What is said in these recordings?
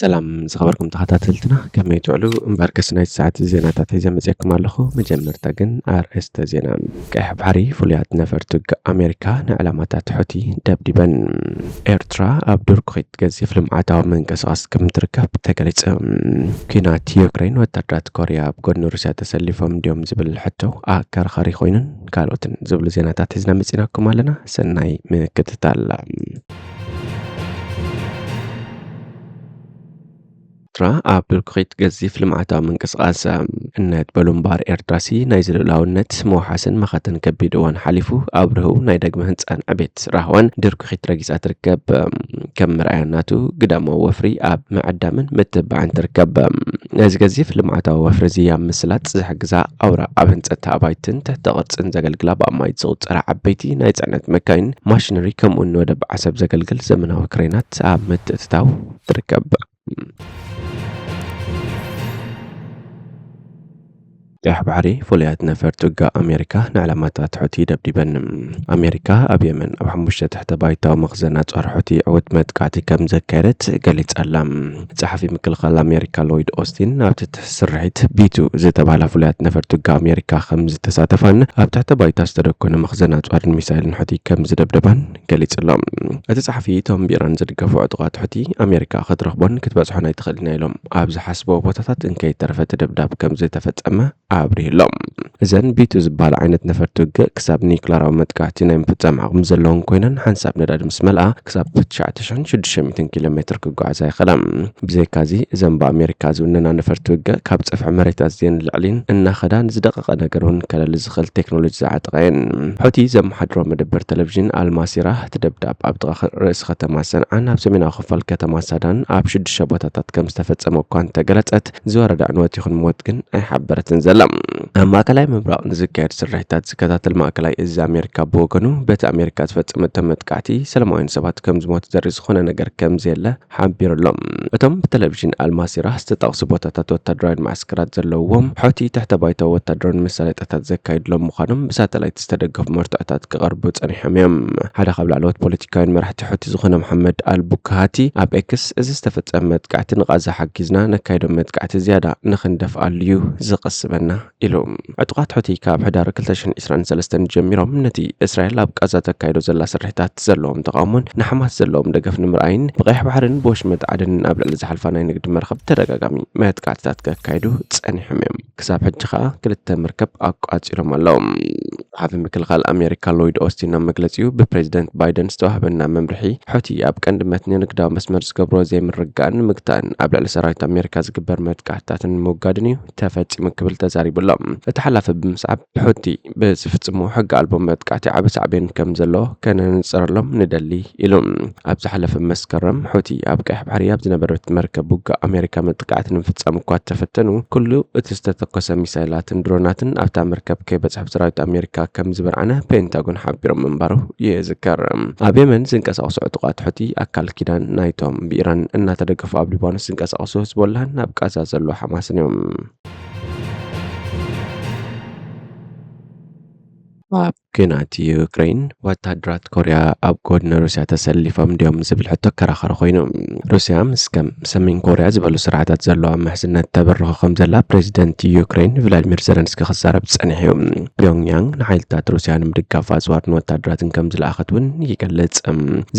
ሰላም ዝኸበርኩም ተኸታተልትና፣ ከመይ ትውዕሉ? እምበርከስ ናይቲ ሰዓት ዜናታት ሒዘ መፅየኩም ኣለኹ። መጀመርታ ግን ኣርእስተ ዜና። ቀይሕ ባሕሪ፣ ፍሉያት ነፈርቲ ውግእ ኣሜሪካ ንዕላማታት ሑቲ ደብዲበን። ኤርትራ ኣብ ድርኩኺት ገዚፍ ልምዓታዊ ምንቅስቓስ ከም ትርከብ ተገሊጸ። ኲናት ዩክሬን፣ ወታደራት ኮርያ ኣብ ጎድኒ ሩስያ ተሰሊፎም ድዮም ዝብል ሕቶ ኣከራኻሪ ኮይኑን ካልኦትን ዝብሉ ዜናታት ሒዝና መጺናኩም ኣለና። ሰናይ ምክትታል። ኤርትራ ኣብ ድርኩኺት ገዚፍ ልምዓታዊ ምንቅስቓስ። እነት በሉ እምበኣር፣ ኤርትራሲ ናይዚ ልኡላውነት ምውሓስን መኸተን ከቢድ እዋን ሓሊፉ፣ ኣብ ርህው ናይ ዳግመ ህንጻን ዕቤት ራህዋን ድርኩኺት ረጊጻ ትርከብ። ከም መርኣያ ናቱ ግዳማዊ ወፍሪ ኣብ ምዕዳምን ምትብባዕን ትርከብ። ነዚ ገዚፍ ልምዓታዊ ወፍሪ እዚ ኣብ ምስላጥ ዝሕግዛ ኣውራ ኣብ ህንጸት ኣባይትን ትሕተ ቅርጽን ዘገልግላ ብኣማኢት ዝቑጸራ ዓበይቲ ናይ ጽዕነት መካይን፣ ማሽነሪ፣ ከምኡውን ንወደብ ዓሰብ ዘገልግል ዘመናዊ ክሬናት ኣብ ምትእትታው ትርከብ። ቀይሕ ባሕሪ፣ ፍሉያት ነፈርቲ ውግእ ኣሜሪካ ንዕላማታት ሑቲ ደብዲበን። ኣሜሪካ ኣብ የመን ኣብ ሓሙሽተ ትሕተ ባይታዊ መኽዘን ኣጽዋር ሑቲ ዕዉት መጥቃዕቲ ከም ዘካየደት ገሊጻ ኣላ። ጸሓፊ ምክልኻል ኣሜሪካ ሎይድ ኦስቲን፣ ኣብቲ ትሕ-፣ ስርሒት ቢቱ ዝተባህላ ፍሉያት ነፈርቲ ውግእ ኣሜሪካ ከም ዝተሳተፋን ኣብ ትሕተ ባይታ ዝተደኮነ መኽዘን ኣጽዋርን ሚሳይልን ሑቲ ከም ዝደብደባን ገሊጹ ኣሎ። እቲ ጸሓፊ፣ እቶም ብኢራን ዝድገፉ ዕጡቓት ሑቲ ኣሜሪካ ክትረኽቦን ክትበጽሖን ኣይትኽእልን እያ ኢሎም ኣብ ዝሓስብዎ ቦታታት እንከይተረፈ እቲ ደብዳብ ከም ዝተፈጸመ ኣብሪሁ ኣሎ። እዘን ቢቱ ዝበሃላ ዓይነት ነፈርቲ ውግእ ክሳብ ኒክለራዊ መጥቃዕቲ ናይ ምፍጻም ዓቕሚ ዘለወን ኮይነን፣ ሓንሳብ ነዳዲ ምስ መልኣ ክሳብ ትሽዓተ ሽሕን ሽዱሽተ ሚእትን ኪሎ ሜትር ክጓዓዛ ይኽእላ። ብዘይካዚ፣ እዘን ብኣሜሪካ ዝውነና ነፈርቲ ውግእ ካብ ጸፍሒ መሬት ኣዝየን ንላዕሊን እናኸዳ ንዝደቐቐ ነገር እውን ከለሊ ዝኽእል ቴክኖሎጂ ዝዓጠቓ እየን። ሑቲ ዘመሓድሮ መደበር ቴሌቪዥን ኣልማሲራ፣ እቲ ደብዳብ ኣብ ጥቓ ርእሲ ከተማ ሰንዓን ኣብ ሰሜናዊ ክፋል ከተማ ሳዳን ኣብ ሽዱሽተ ቦታታት ከም ዝተፈጸመ እኳ እንተገለጸት፣ ዝወረደ ዕንወት ይኹን ሞት ግን ኣይሓበረትን ዘላ። ኣብ ማእከላይ ምብራቕ ንዝካየድ ስርሒታት ዝከታተል ማእከላይ እዚ ኣሜሪካ ብወገኑ፣ በቲ ኣሜሪካ ዝፈጸመቶ መጥቃዕቲ ሰላማውያን ሰባት ከም ዝሞቱ ዘርኢ ዝኾነ ነገር ከም ዘየለ ሓቢሩ ኣሎ። እቶም ብቴሌቪዥን ኣልማሲራ ዝተጠቕሱ ቦታታት ወታደራዊ መዓስከራት ዘለውዎም፣ ሑቲ ትሕተ ባይታዊ ወታደራዊ መሳለጥያታት ዘካይድሎም ምዃኖም ብሳተላይት ዝተደገፉ መርትዖታት ክቐርቡ ጸኒሖም እዮም። ሓደ ካብ ላዕለዎት ፖለቲካውያን መራሕቲ ሑቲ ዝኾነ መሓመድ ኣል ቡካሃቲ ኣብ ኤክስ፣ "እዚ ዝተፈጸመ መጥቃዕቲ ንቓዛ ሓጊዝና ነካይዶ መጥቃዕቲ ዝያዳ ንኽንደፍኣሉ እዩ ዝቐስበና" ኢሉ። ዕጡቓት ሑቲ ካብ ሕዳር ክልተ ሽሕን ዕስራን ሰለስተን ጀሚሮም ነቲ እስራኤል ኣብ ቃዛ ተካይዶ ዘላ ስርሒታት ዘለዎም ተቓውሞን ንሓማስ ዘለዎም ደገፍ ንምርኣይን ብቐይሕ ባሕርን ብወሽመጥ ዓደንን ኣብ ልዕሊ ዝሓልፋ ናይ ንግዲ መርኸብ ተደጋጋሚ መጥቃዕትታት ከካይዱ ጸኒሖም እዮም። ክሳብ ሕጂ ከኣ ክልተ መርከብ ኣቋጺሮም ኣለዉ። ሓላፊ ምክልኻል ኣሜሪካ ሎይድ ኦስቲን ኣብ መግለጺኡ፣ "ብፕሬዚደንት ባይደን ዝተዋህበና መምርሒ፣ ሑቲ ኣብ ቀንዲ መትኒ ንግዳዊ መስመር ዝገብርዎ ዘይምርግጋእ ንምግታእን ኣብ ልዕሊ ሰራዊት ኣሜሪካ ዝግበር መጥቃዕትታትን ንምውጋድን እዩ ተፈጺሙ" ክብል ተዛሪቡ ኣሎ። እቲ ሓላፊ ብምስዓብ፣ ሑቲ ብዝፍጽሞ ሕጊ ኣልቦ መጥቃዕቲ ዓቢ ሳዕቤን ከም ዘለዎ ከነንጽረሎም ንደሊ ኢሉ። ኣብ ዝሓለፈ መስከረም፣ ሑቲ ኣብ ቀይሕ ባሕሪ ኣብ ዝነበረት መርከብ ውግእ ኣሜሪካ መጥቃዕቲ ንምፍጻም እኳ ተፈተኑ፣ ኩሉ እቲ ዝተተኮሰ ሚሳይላትን ድሮናትን ኣብታ መርከብ ከይበጽሐ ብሰራዊት ኣሜሪካ ከም ዝበርዓነ ፔንታጎን ሓቢሮም ምንባሩ ይዝከር። ኣብ የመን ዝንቀሳቐሱ ዕጡቓት ሑቲ፣ ኣካል ኪዳን ናይቶም ብኢራን እናተደገፉ ኣብ ሊባኖስ ዝንቀሳቐሱ ህዝቦላህን ኣብ ቃዛ ዘሎ ሓማስን እዮም። ኣብ ኲናት ዩክሬን፣ ወታደራት ኮርያ ኣብ ጎድኒ ሩስያ ተሰሊፎም ድዮም ዝብል ሕቶ ኣከራኻሪ ኮይኑ። ሩስያ ምስ ከም ሰሜን ኮርያ ዝበሉ ስርዓታት ዘለዋ ምሕዝነት ተበርኾ ከም ዘላ ፕሬዚደንት ዩክሬን ቭላዲሚር ዘለንስኪ ክዛረብ ጸኒሑ እዩ። ፒዮንግያንግ ንሓይልታት ሩስያ ንምድጋፍ ኣጽዋርን ወታደራትን ከም ዝለኣኸት እውን ይገልጽ።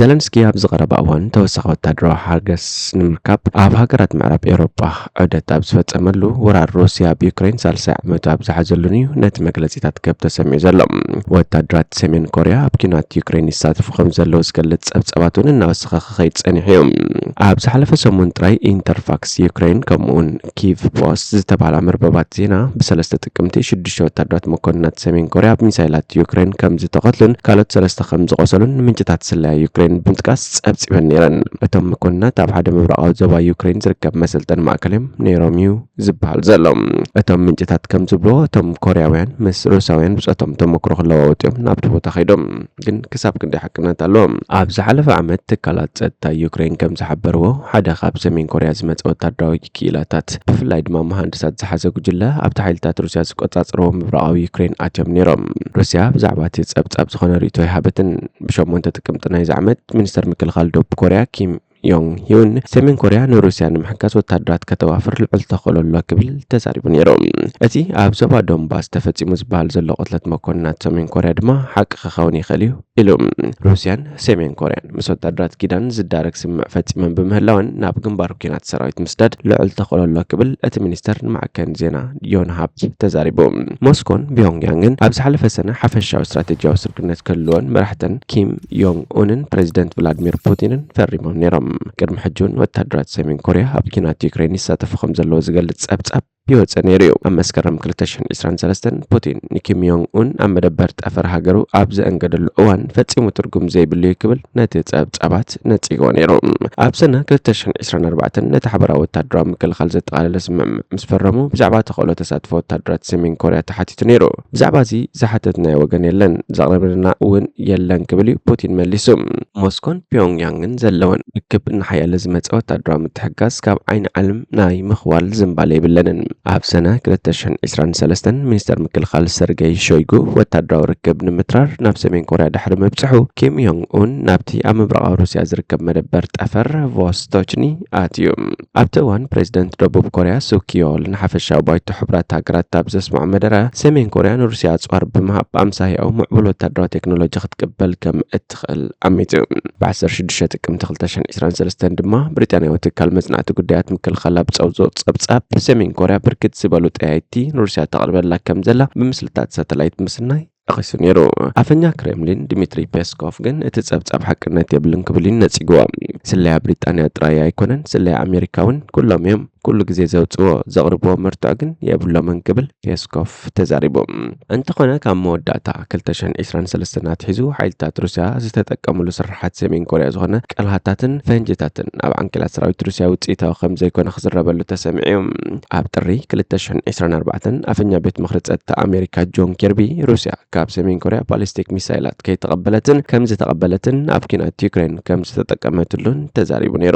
ዘለንስኪ ኣብዚ ቀረባ እዋን ተወሳኺ ወታደራዊ ሓገዝ ንምርካብ ኣብ ሃገራት ምዕራብ ኤውሮጳ ዑደት ኣብ ዝፈጸመሉ፣ ወራር ሩስያ ኣብ ዩክሬን ሳልሳይ ዓመቱ ኣብ ዝሓዘሉን እዩ ነቲ መግለጺታት ገብ ተሰሚዑ ዘሎ። ወታደራት ሰሜን ኮርያ ኣብ ኲናት ዩክሬን ይሳተፉ ከም ዘለዉ ዝገልጽ ጸብጻባት እውን እናወሰኸ ክኸይድ ጸኒሑ እዩ። ኣብ ዝሓለፈ ሰሙን ጥራይ ኢንተርፋክስ ዩክሬን ከምኡውን ኪቭ ፖስት ዝተባህላ መርበባት ዜና ብሰለስተ ጥቅምቲ ሽዱሽተ ወታደራት መኮንናት ሰሜን ኮርያ ብሚሳይላት ዩክሬን ከም ዝተቐትሉን ካልኦት ሰለስተ ከም ዝቖሰሉን ምንጭታት ስለያ ዩክሬን ብምጥቃስ ጸብጺበን ነይረን። እቶም መኮንናት ኣብ ሓደ ምብራቓዊ ዞባ ዩክሬን ዝርከብ መሰልጠኒ ማእከል እዮም ነይሮም እዩ ዝበሃል ዘሎ። እቶም ምንጭታት ከም ዝብልዎ፣ እቶም ኮርያውያን ምስ ሩሳውያን ብጾቶም ተመክሮ ክለዋወጡ እዮም ናብቲ ቦታ ከይዶም። ግን ክሳብ ክንደይ ሓቅነት ኣለዎ? ኣብ ዝሓለፈ ዓመት ትካላት ጸጥታ ዩክሬን ከም ዝሓበርዎ፣ ሓደ ካብ ሰሜን ኮርያ ዝመጸ ወታደራዊ ክኢላታት፣ ብፍላይ ድማ መሃንድሳት ዝሓዘ ጉጅለ፣ ኣብቲ ሓይልታት ሩስያ ዝቆጻጸርዎ ምብራቓዊ ዩክሬን ኣትዮም ነይሮም። ሩስያ ብዛዕባ እቲ ጸብጻብ ዝኾነ ርእይቶ ኣይሃበትን። ብሸሞንተ ጥቅምቲ ናይዚ ዓመት፣ ሚኒስተር ምክልኻል ደቡብ ኮርያ ኪም ዮንግ ሂውን ሰሜን ኮርያ ንሩስያ ንምሕጋዝ ወታደራት ከተዋፍር ልዑል ተኽእሎ ኣሎ ክብል ተዛሪቡ ነይሩ። እቲ ኣብ ዞባ ዶንባስ ተፈጺሙ ዝበሃል ዘሎ ቅትለት መኮንናት ሰሜን ኮርያ ድማ ሓቂ ክኸውን ይኽእል እዩ ኢሉ። ሩስያን ሰሜን ኮርያን ምስ ወታደራት ኪዳን ዝዳረግ ስምምዕ ፈጺመን ብምህላወን ናብ ግንባር ኲናት ሰራዊት ምስዳድ ልዑል ተኽእሎ ኣሎ ክብል እቲ ሚኒስተር ንማዕከን ዜና ዮንሃፕ ተዛሪቡ። ሞስኮን ፒዮንግያንግን ኣብ ዝሓለፈ ሰነ ሓፈሻዊ ስትራቴጂያዊ ስርክነት ክህልወን መራሕተን ኪም ዮንግ ኡንን ፕሬዚደንት ቭላድሚር ፑቲንን ፈሪሞም ነይሮም። ቅድሚ ሕጂ እውን ወታደራት ሰሜን ኮርያ ኣብ ኲናት ዩክሬን ይሳተፉ ከም ዘለዉ ዝገልጽ ጸብጻብ ይወጽእ ነይሩ እዩ። ኣብ መስከረም ክልተ ሽሕን ዕስራን ሰለስተን ፑቲን ንኪም ዮንግ ኡን ኣብ መደበር ጠፈር ሃገሩ ኣብ ዘእንገደሉ እዋን ፈጺሙ ትርጉም ዘይብሉ እዩ ክብል ነቲ ጸብጻባት ነጺግዎ ነይሩ። ኣብ ሰነ ክልተ ሽሕን ዕስራን ኣርባዕተን ነቲ ሓበራዊ ወታደራዊ ምክልኻል ዘጠቓለለ ስምምዕ ምስ ፈረሙ ብዛዕባ ተኽእሎ ተሳትፎ ወታደራት ሰሜን ኮርያ ተሓቲቱ ነይሩ። ብዛዕባ እዚ ዝሓተትናዮ ወገን የለን፣ ዘቕረበልና እውን የለን ክብል እዩ ፑቲን መሊሱ። ሞስኮን ፒዮንግያንግን ዘለወን ርክብ እናሓየለ ዝመጸ ወታደራዊ ምትሕግጋዝ ካብ ዓይኒ ዓለም ናይ ምኽዋል ዝንባለ የብለንን። ኣብ ሰነ ክልተ ሽሕን ዕስራን ሰለስተን ሚኒስተር ምክልኻል ሰርገይ ሾይጉ ወታደራዊ ርክብ ንምትራር ናብ ሰሜን ኮርያ ድሕሪ ምብጽሑ ኪም ዮንግ ኡን ናብቲ ኣብ ምብራቓዊ ሩስያ ዝርከብ መደበር ጠፈር ቮስቶችኒ ኣትዩ። ኣብቲ እዋን ፕሬዚደንት ደቡብ ኮርያ ሱክ ዮል ንሓፈሻዊ ባይቶ ሕቡራት ሃገራት ኣብ ዘስምዖ መደረ ሰሜን ኮርያ ንሩስያ ኣጽዋር ብምሃብ ኣምሳያኡ ምዕቡል ወታደራዊ ቴክኖሎጂ ክትቅበል ከም እትኽእል ኣሚቱ። ብ ዓሰርተ ሽዱሽተ ጥቅምቲ ክልተ ሽሕን ዕስራን ሰለስተን ድማ ብሪጣንያዊ ትካል መጽናዕቲ ጉዳያት ምክልኻል ኣብ ጸውዞ ጸብጻብ ሰሜን ኮርያ ብርክት ዝበሉ ጠያይቲ ንሩስያ ተቕርበላ ከም ዘላ ብምስልታት ሳተላይት ምስናይ ጠቒሱ ነይሩ። ኣፈኛ ክሬምሊን ድሚትሪ ፔስኮቭ ግን እቲ ጸብጻብ ሓቅነት የብልን ክብል እዩ ነጺግዎ። ስለያ ብሪጣንያ ጥራይ ኣይኮነን፣ ስለያ ኣሜሪካ እውን ኩሎም እዮም። ኩሉ ግዜ ዘውጽዎ ዘቕርብዎ መርትዖ ግን የብሎምን ክብል ፔስኮቭ ተዛሪቡ። እንተኾነ ካብ መወዳእታ ክልተ ሽሕን ዕስራን ሰለስተን ኣትሒዙ ሓይልታት ሩስያ ዝተጠቀምሉ ስርሓት ሰሜን ኮርያ ዝኾነ ቀልሃታትን ፈንጅታትን ኣብ ዓንኬላት ሰራዊት ሩስያ ውጽኢታዊ ከም ዘይኮነ ክዝረበሉ ተሰሚዑ እዩ። ኣብ ጥሪ ክልተ ሽሕን ዕስራን ኣርባዕተን ኣፈኛ ቤት ምኽሪ ጸጥታ ኣሜሪካ ጆን ኬርቢ ሩስያ ካብ ሰሜን ኮርያ ባሊስቲክ ሚሳይላት ከይተቐበለትን ከም ዝተቐበለትን ኣብ ኲናት ዩክሬን ከም ዝተጠቀመትሉን ተዛሪቡ ነይሩ።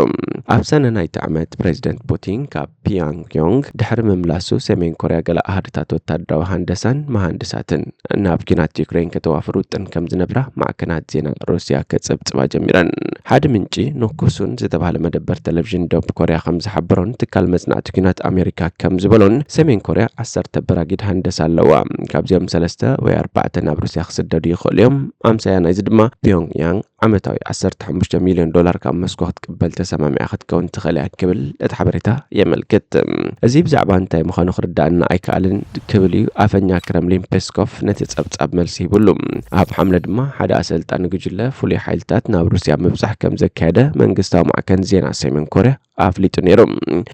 ኣብ ሰነ ናይቲ ዓመት ፕሬዚደንት ፑቲን ካብ ፒዮንግዮንግ ድሕሪ ምምላሱ ሰሜን ኮርያ ገለ ኣሃዱታት ወታደራዊ ሃንደሳን መሃንድሳትን ናብ ኲናት ዩክሬን ከተዋፍር ውጥን ከም ዝነብራ ማዕከናት ዜና ሩስያ ከጸብጽባ ጀሚረን። ሓደ ምንጪ ኖኩሱን ዝተባህለ መደበር ቴሌቪዥን ደቡብ ኮርያ ከም ዝሓበሮን ትካል መጽናዕቲ ኲናት ኣሜሪካ ከም ዝበሎን ሰሜን ኮርያ ዓሰርተ በራጊድ ሃንደሳ ኣለዋ። ካብዚኦም ሰለስተ ወይ ኣርባዕተ ናብ ሩስያ ክስደዱ ይኽእሉ እዮም። ኣምሳያ ናይዚ ድማ ፒዮንግያንግ ዓመታዊ ዓሰርተ ሓሙሽተ ሚልዮን ዶላር ካብ ሞስኮ ክትቅበል ተሰማሚዓ ክትከውን ትኽእል እያ ክብል እቲ ሓበሬታ የመልክት። እዚ ብዛዕባ እንታይ ምዃኑ ክርዳእና ኣይከኣልን ክብል እዩ ኣፈኛ ክረምሊን ፔስኮቭ ነቲ ጸብጻብ መልሲ ሂብሉ። ኣብ ሓምለ ድማ ሓደ ኣሰልጣኒ ጉጅለ ፍሉይ ሓይልታት ናብ ሩስያ ምብጻሕ ከም ዘካየደ መንግስታዊ ማዕከን ዜና ሰሜን ኮርያ ኣፍሊጡ ነይሩ።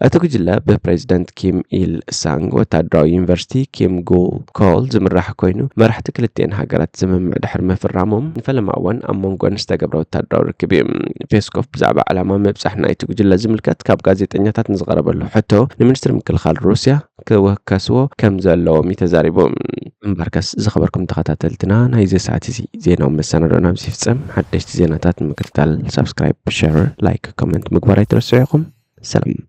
እቲ ጉጅለ ብፕሬዚደንት ኪም ኢል ሳንግ ወታደራዊ ዩኒቨርሲቲ ኪም ጉል ኮል ዝምራሕ ኮይኑ መራሕቲ ክልቲኤን ሃገራት ስምምዕ ድሕሪ ምፍራሞም ንፈለማ እዋን ኣብ መንጎን ዝተገብረ ወታደራዊ ርክብ እዩ። ፔስኮቭ ብዛዕባ ዕላማ ምብጻሕ ናይቲ ጉጅለ ዝምልከት ካብ ጋዜጠኛታት ንዝቐረበሉ ሕቶ ንሚኒስትሪ ምክልኻል ሩስያ ክወከስዎ ከም ዘለዎም እዩ ተዛሪቡ። እምበርከስ ዝኸበርኩም ተኸታተልትና ናይዚ ሰዓት እዚ ዜናዊ መሰናዶና ኣብዚ ይፍጸም። ሓደሽቲ ዜናታት ንምክትታል ሳብስክራይብ፣ ሸር፣ ላይክ፣ ኮመንት ምግባር ኣይትረስዑ ኢኹም። ሰላም።